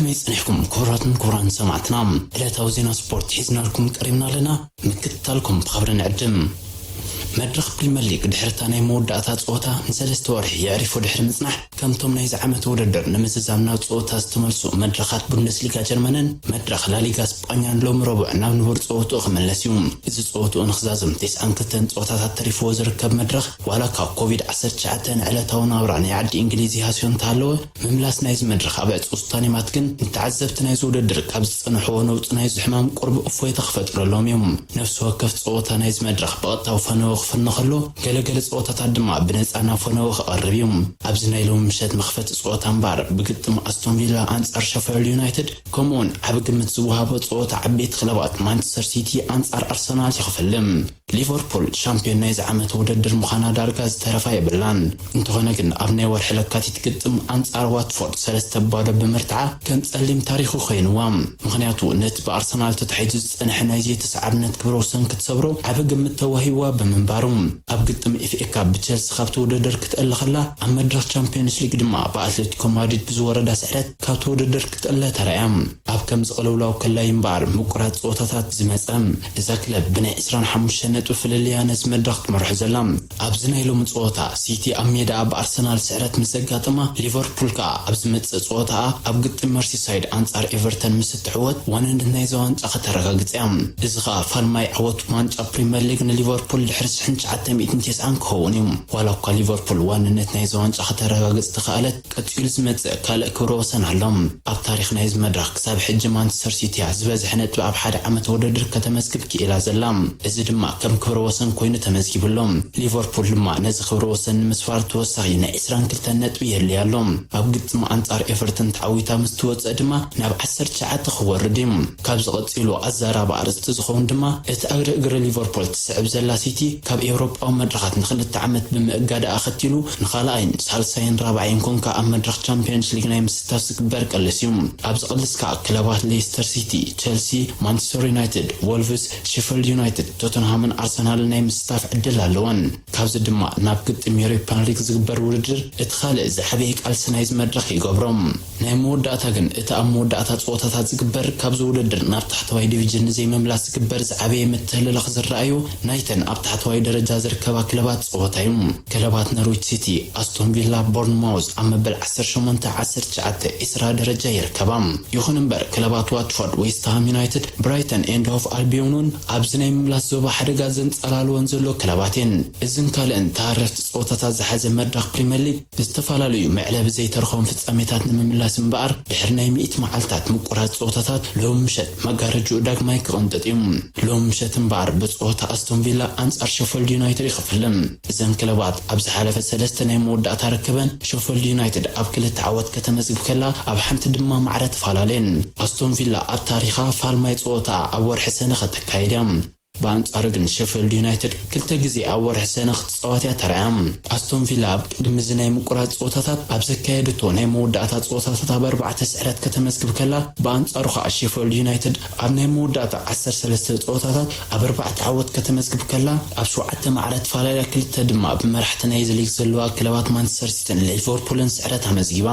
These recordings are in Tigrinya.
ከመይ ጸኒሕኩም ክቡራትን ክቡራን ሰማዕትና? ዕለታዊ ዜና ስፖርት ሒዝናልኩም ቀሪብና ኣለና። ምክትታልኩም ብኽብሪ ንዕድም። መድረኽ ፕሪምየር ሊግ ድሕርታ ናይ መወዳእታ ጸወታ ንሰለስተ ወርሒ የዕሪፉ ድሕሪ ምጽናሕ፣ ከምቶም ናይዚ ዓመት ውድድር ንምዝዛም ናብ ጸወታ ዝተመልሱ መድረኻት ቡንደስሊጋ ጀርመንን መድረኽ ላሊጋ ስጳኛን ሎሚ ረቡዕ ናብ ንቡር ጸወትኡ ክምለስ እዩ። እዚ ጸወትኡ ንክዛዝም ተስዓን ክልተን ጸወታታት ተሪፍዎ ዝርከብ መድረኽ፣ ዋላ እኳ ኮቪድ ዓሰርተ ትሽዓተ ንዕለታዊ ናብራ ናይ ዓዲ እንግሊዝ ይሃስዮ እንተሃለወ፣ ምምላስ ናይዚ መድረኽ ኣብ ዕጹው ስታዲየማት ግን ንተዓዘብቲ ናይዚ ውድድር ካብ ዝጸንሕዎ ነውጺ ናይዚ ሕማም ቁሩብ እፎይታ ክፈጥረሎም እዩ። ነፍሲ ወከፍ ጸወታ ናይዚ መድረኽ ብቐጥታዊ ፈነወ ክፍኖ ከሎ፣ ገለገለ ጸወታታት ድማ ብነጻ ናብ ፈነወ ክቐርብ እዩ። ኣብዚ ናይ ሎሚ ምሸት መኽፈቲ ጸወታ እምበኣር፣ ብግጥም ኣስቶን ቪላ ኣንጻር ሸፈልድ ዩናይትድ፣ ከምኡውን ዓቢ ግምት ዝወሃቦ ጸወታ ዓበይቲ ክለባት ማንቸስተር ሲቲ ኣንጻር ኣርሰናል ይኽፈልም። ሊቨርፑል ሻምፒዮን ናይዚ ዓመት ውድድር ምዃና ዳርጋ ዝተረፋ የብላን። እንተኾነ ግን፣ ኣብ ናይ ወርሒ ለካቲት ግጥም ኣንጻር ዋትፎርድ ሰለስተ ባዶ ብምርትዓ ከም ጸሊም ታሪኹ ኮይንዋ። ምኽንያቱ፣ ነቲ ብኣርሰናል ተታሒዙ ዝጸንሐ ናይ ዘይተሰዓርነት ክብረ ወሰን ክትሰብሮ ዓቢ ግምት ተዋሂብዋ ብምንባሩ። ኣብ ግጥም ኤፍ ኤ ካፕ ብቸልሲ ካብቲ ውድድር ክትእለ ከላ፣ ኣብ መድረኽ ቻምፒዮንስ ሊግ ድማ ብኣትሌቲኮ ማድሪድ ብዝወረዳ ስዕረት ካብቲ ውድድር ክትእለ ተራእያ። ኣብ ከምዚ ቅልውላው ከላይ እምበኣር ምቁራት ጸወታታት ዝመጸ፣ እዛ ክለብ ብናይ ዕስራን ሓሙሽተን ነጥቢ ፍልልያ ነዚ መድረኽ ትመርሖ ዘላ። ኣብዚ ናይ ሎሚ ጸወታ፣ ሲቲ ኣብ ሜዳኣ ብኣርሰናል ስዕረት ምስ ዘጋጠማ፣ ሊቨርፑል ከኣ ኣብ ዝመጽእ ጸወታኣ ኣብ ግጥም መርሲሳይድ ኣንጻር ኤቨርተን ምስ እትዕወት፣ ዋንነት ናይዛ ዋንጫ ከተረጋግጽ እያ። እዚ ከኣ ፋልማይ ዓወት ዋንጫ ፕሪምየር ሊግ ንሊቨርፑል ድሕሪ ሽሕን ትሽዓተ ሚእትን ተስዓን ክኸውን እዩ። ዋላ እኳ ሊቨርፑል ዋንነት ናይዚ ዋንጫ ከተረጋግጽ ተኻእለት፣ ቀጺሉ ዝመጽእ ካልእ ክብረ ወሰን ኣሎ። ኣብ ታሪኽ ናይዚ መድረኽ ክሳብ ሕጂ ማንቸስተር ሲቲ እያ ዝበዝሐ ነጥቢ ኣብ ሓደ ዓመት ውድድር ከተመዝግብ ክኢላ ዘላ። እዚ ድማ ከም ክብረ ወሰን ኮይኑ ተመዝጊቡ ኣሎ። ሊቨርፑል ድማ ነዚ ክብረ ወሰን ንምስፋር ተወሳኺ ናይ ዕስራን ክልተን ነጥቢ የድልያ ኣሎ። ኣብ ግጥም ኣንጻር ኤቨርተን ተዓዊታ ምስ ትወጽእ ድማ ናብ ዓሰርተ ትሽዓተ ክወርድ እዩ። ካብዚ ቀጺሉ ኣዘራቢ ኣርእስቲ ዝኸውን ድማ፣ እቲ እግሪ እግሪ ሊቨርፑል ትስዕብ ዘላ ሲቲ፣ ካብ ኤውሮጳዊ መድረኻት ንኽልተ ዓመት ብምእጋዳ ኣኸቲሉ፣ ንኻልኣይን ሳልሳይን ራብዓይን ኮንካ ኣብ መድረኽ ቻምፒዮንስ ሊግ ናይ ምስታፍ ዝግበር ቅልስ እዩ። ኣብዚ ቅልስ ከኣ ክለባት ሌስተር ሲቲ፣ ቸልሲ፣ ማንቸስተር ዩናይትድ፣ ወልቭስ፣ ሼፈልድ ዩናይትድ፣ ቶተንሃምን ኣርሰናልን ናይ ምስታፍ ዕድል ኣለወን። ካብዚ ድማ ናብ ግጥም ዩሮፓን ሊግ ዝግበር ውድድር እቲ ካልእ ዝዓበየ ቃልሲ ናይዚ መድረኽ ይገብሮ። ናይ መወዳእታ ግን፣ እቲ ኣብ መወዳእታ ጸወታታት ዝግበር፣ ካብዚ ውድድር ናብ ታሕተዋይ ዲቪዥን ንዘይምምላስ ዝግበር ዝዓበየ ምትህልላኽ ዝረኣዩ ናይተን ኣብ ታሕተዋይ ደረጃ ዝርከባ ክለባት ጸወታ እዩ። ክለባት ኖርዊች ሲቲ፣ ኣስቶን ቪላ፣ ቦርንማውዝ ኣብ መበል ዓሰርተ ሸሞንተ፣ ዓሰርተ ትሽዓተ፣ ዕስራ ደረጃ ይርከባ። ይኹን እምበር፣ ክለባት ዋትፎርድ፣ ዌስትሃም ዩናይትድ፣ ብራይተን ኤንድ ሆቭ ኣልቢዮን እውን ኣብዚ ናይ ምምላስ ዞባ ሓደጋ ዘንጸላልወን ዘሎ ክለባት እየን። እዝን ካልእን ተሃረፍቲ ጸወታታት ዝሓዘ መድረኽ ፕሪምየር ሊግ፣ ብዝተፈላለዩ መዕለቢ ዘይተረኸቦም ፍጻሜታት ንምምላስ እምበኣር፣ ድሕሪ ናይ ሚእቲ መዓልታት ምቁራት ጸወታታት፣ ሎም ምሸት መጋረጅኡ ዳግማይ ክቕንጥጥ እዩ። ሎም ምሸት እምበኣር፣ ብጸወታ ኣስቶን ቪላ ኣንጻር ሸፈልድ ዩናይትድ ይኽፍልም። እዘን ክለባት ኣብ ዝሓለፈ ሰለስተ ናይ መወዳእታ ርክበን፣ ሸፈልድ ዩናይትድ ኣብ ክልተ ዓወት ከተመዝግብ ከላ፣ ኣብ ሓንቲ ድማ ማዕረ ተፈላለየን። ኣስቶን ቪላ ኣብ ታሪኻ ፋልማይ ጸወታ ኣብ ወርሒ ሰነ ከተካይድ እያ። ብኣንጻሩ ግን፣ ሸፈልድ ዩናይትድ ክልተ ግዜ ኣብ ወርሒ ሰነ ክትጻወት እያ ተራእያ። ኣስቶን ቪላ ኣብ ቅድሚ እዚ ናይ ምቁራጽ ጸወታታት ኣብ ዘካየደቶ ናይ መወዳእታ ጸወታታት ኣብ ኣርባዕተ ስዕረት ከተመዝግብ ከላ፣ ብኣንጻሩ ከኣ ሸፈልድ ዩናይትድ ኣብ ናይ መወዳእታ ዓሰርተ ሰለስተ ጸወታታት ኣብ ኣርባዕተ ዓወት ከተመዝግብ ከላ፣ ኣብ ሸውዓተ ማዕረ ተፈላለያ፣ ክልተ ድማ ብመራሕቲ ናይዚ ሊግ ዘለዋ ክለባት ማንቸስተር ሲቲን ሊቨርፑልን ስዕረት ኣመዝጊባ።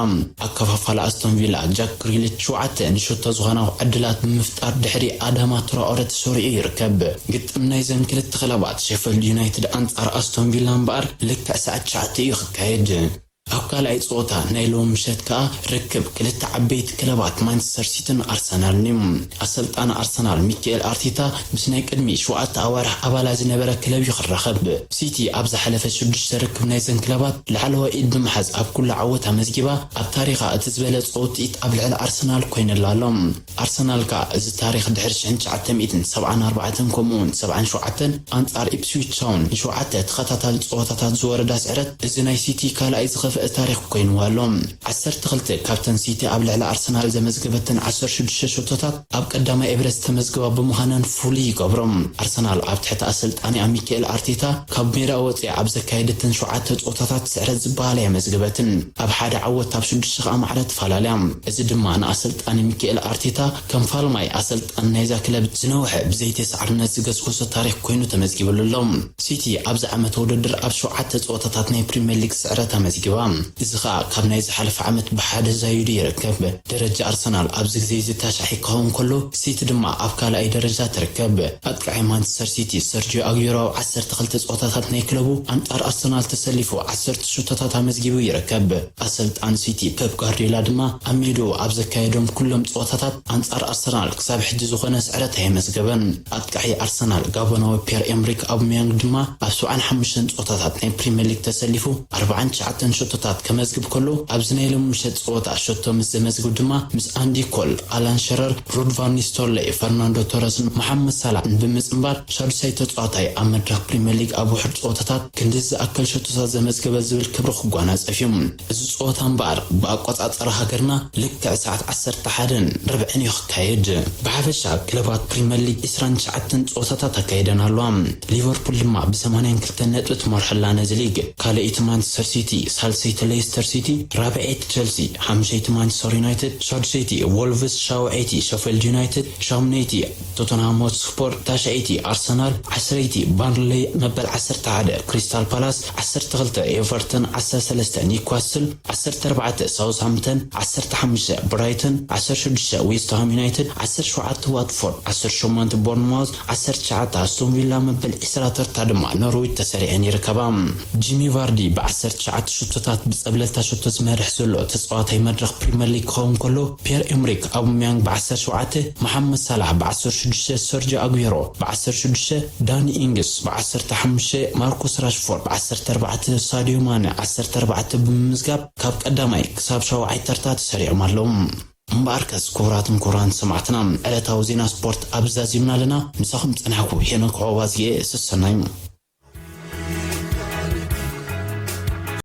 ኣከፋፋሊ ኣስቶን ቪላ፣ ጃክ ግሪሊሽ ሸውዓተ ንሸቶ ዝኾና ዕድላት ብምፍጣር ድሕሪ ኣዳማ ትራኦረ ተሰሪዑ ይርከብ። ግጥም ናይዘን ክልተ ክለባት ሼፈልድ ዩናይትድ ኣንጻር ኣስቶን ቪላ እምበኣር ልክዕ ሰዓት ትሽዓተ እዩ ክካየድ። ኣብ ካልኣይ ጸወታ ናይ ሎሚ ምሸት ከኣ ርክብ ክልተ ዓበይቲ ክለባት ማንቸስተር ሲቲን ኣርሰናልን እዩ። ኣሰልጣኒ ኣርሰናል ሚካኤል ኣርቴታ ምስ ናይ ቅድሚ ሸውዓተ ኣዋርሕ ኣባላ ዝነበረ ክለብ እዩ ክራኸብ። ሲቲ ኣብ ዝሓለፈ ሽዱሽተ ርክብ ናይዘን ክለባት ላዕለዋይ ኢድ ብምሓዝ ኣብ ኩሉ ዓወት ኣመዝጊባ፣ ኣብ ታሪኻ እቲ ዝበለጸ ውጽኢት ኣብ ልዕሊ ኣርሰናል ኮይኑላ ኣሎ። ኣርሰናል ከኣ እዚ ታሪኽ ድሕሪ ሽሕን ትሽዓተ ሚእትን ሰብዓን ኣርባዕተን ከምኡውን ሰብዓን ሸውዓተን ኣንጻር ኢፕስዊች ታውን ንሸውዓተ ተኸታታሊ ጸወታታት ዝወረዳ ስዕረት፣ እዚ ናይ ሲቲ ካልኣይ ዝኸፍአ ታሪኽ ኮይንዋ ኣሎ። ዓሰርተ ክልተ ካብተን ሲቲ ኣብ ልዕሊ ኣርሰናል ዘመዝገበተን ዓሰርተ ሽዱሽተ ሸቶታት ኣብ ቀዳማይ እብረ ዝተመዝገባ ብምዃነን ፍሉይ ይገብሮ። ኣርሰናል ኣብ ትሕቲ ኣሰልጣኒኣ ሚካኤል ኣርቴታ ካብ ሜዳ ወጺኣ ኣብ ዘካየደተን ሸውዓተ ጸወታታት ስዕረት ዝበሃል ኣየመዝገበትን። ኣብ ሓደ ዓወት ኣብ ሽዱሽተ ከኣ ማዕረ ተፈላለያ። እዚ ድማ ንኣሰልጣኒ ሚካኤል ኣርቴታ ከም ፋልማይ ኣሰልጣኒ ናይዛ ክለብ ዝነውሐ ብዘይተሳዕርነት ዝገስገሶ ታሪኽ ኮይኑ ተመዝጊብሉ ኣሎ። ሲቲ ኣብዚ ዓመት ውድድር ኣብ ሸውዓተ ጸወታታት ናይ ፕሪምየር ሊግ ስዕረት ኣመዝጊባ። እዚ ኸኣ ካብ ናይ ዝሓለፈ ዓመት ብሓደ ዛይዱ ይርከብ። ደረጃ ኣርሰናል ኣብዚ ግዜ እዚ ታሽዓይ ክኸውን ከሎ፣ ሲቲ ድማ ኣብ ካልኣይ ደረጃ ትርከብ። ኣጥቃዒ ማንቸስተር ሲቲ ሰርጂዮ ኣጉዌሮ ኣብ ዓሰርተ ክልተ ጸወታታት ናይ ክለቡ ኣንጻር ኣርሰናል ተሰሊፉ ዓሰርተ ሸቶታት ኣመዝጊቡ ይርከብ። ኣሰልጣን ሲቲ ፔፕ ጋርዲዮላ ድማ ኣብ ሜድኡ ኣብ ዘካየዶም ኩሎም ጸወታታት ኣንጻር ኣርሰናል ክሳብ ሕጂ ዝኾነ ስዕረት ኣየመዝገበን። ኣጥቃዒ ኣርሰናል ጋቦናዊ ፒየር ኤምሪክ ኣውባሜያንግ ድማ ኣብ ሰብዓን ሓሙሽተን ጸወታታት ናይ ፕሪምየር ሊግ ተሰሊፉ ኣርባዓን ትሽዓተን ሸቶታት ከመዝግብ ከሎ፣ ኣብዚ ናይ ሎሚ ምሸት ጸወታ ሸቶ ምስ ዘመዝግብ ድማ ምስ ኣንዲ ኮል፣ ኣላን ሸረር፣ ሩድ ቫን ኒስተርሎይ፣ ፈርናንዶ ቶረስን መሓመድ ሳላሕን ብምጽንባር ሻዱሻይ ተጻዋታይ ኣብ መድረኽ ፕሪምየር ሊግ ኣብ ውሑድ ጸወታታት ክንዲ ዝኣክል ሸቶታት ዘመዝገበ ዝብል ክብሪ ክጓናጸፍ እዩ። እዚ ጸወታ እምበኣር ብኣቆጻጽራ ሃገርና ልክዕ ሰዓት ዓሰርተ ሓደን ርብዕን እዩ ክካየድ። ብሓፈሻ ክለባት ፕሪምየር ሊግ ዕስራን ትሽዓተን ጸወታታት ኣካይደን ኣለዋ። ሊቨርፑል ድማ ብሰማንያን ክልተን ነጥቢ ትመርሖ ኣላ ነዚ ሊግ። ካልኣይቲ ማንቸስተር ሲቲ፣ ሳልሰይቲ ሌስተር ሲቲ፣ ራብዐይቲ ቸልሲ፣ ሓሙሸይቲ ማንቸስተር ዩናይትድ፣ ሻዱሸይቲ ዎልቭስ፣ ሻውዐይቲ ሸፊልድ ዩናይትድ፣ ሻሙነይቲ ቶተንሃም ሆትስፐር፣ ታሽዐይቲ ኣርሰናል፣ ዓስረይቲ ባርንሌ፣ መበል ዓሰርተ ሓደ ክሪስታል ፓላስ፣ ዓሰርተ ክልተ ኤቨርተን፣ ዓሰርተ ሰለስተ ኒውካስል፣ ዓሰርተ ኣርባዕተ ሳውዝሃምፕተን፣ ዓሰርተ ሓሙሽተ ብራይተን፣ ዓሰርተ ሽዱሽተ ዌስትሃም ዩናይትድ፣ ዓሰርተ ሸውዓተ ዋትፎርድ፣ ዓሰርተ ሸሞንተ ቦርንማውዝ፣ ዓሰርተ ትሽዓተ ኣስቶን ቪላ፣ መበል ዕስራ ተርታ ድማ ኖርዊች ተሰሪዐን ይርከባ። ጂሚ ቫርዲ ብዓሰርተ ትሽዓተ ሸቶታት ብጸብለልታ ሸቶ ዝመርሕ ዘሎ ተጻዋታይ መድረኽ ፕሪምየር ሊግ ክኸውን ከሎ፣ ፒየር ኤምሪክ ኣውባሜያንግ ብዓሰርተ ሸውዓተ፣ መሓመድ ሳላሕ ብዓሰርተ ሽዱሽተ፣ ሰርጂዮ ኣጉዌሮ ብዓሰርተ ሽዱሽተ፣ ዳኒ ኢንግስ ብዓሰርተ ሓሙሽተ፣ ማርኮስ ራሽፎርድ ብዓሰርተ ኣርባዕተ፣ ሳዲዮ ማነ ዓሰርተ ኣርባዕተ ብምምዝጋብ ካብ ቀዳማይ ክሳብ ሻውዓይ ተርታ ተሰሪዖም ኣለዉ። እምበኣርከስ ክቡራትን ክቡራን ሰማዕትና፣ ዕለታዊ ዜና ስፖርት ኣብዚ ዛዚምና ኣለና። ምሳኹም ጸናሕኩ ሄኖክ ዖባዝየ። ሰሰናዩ።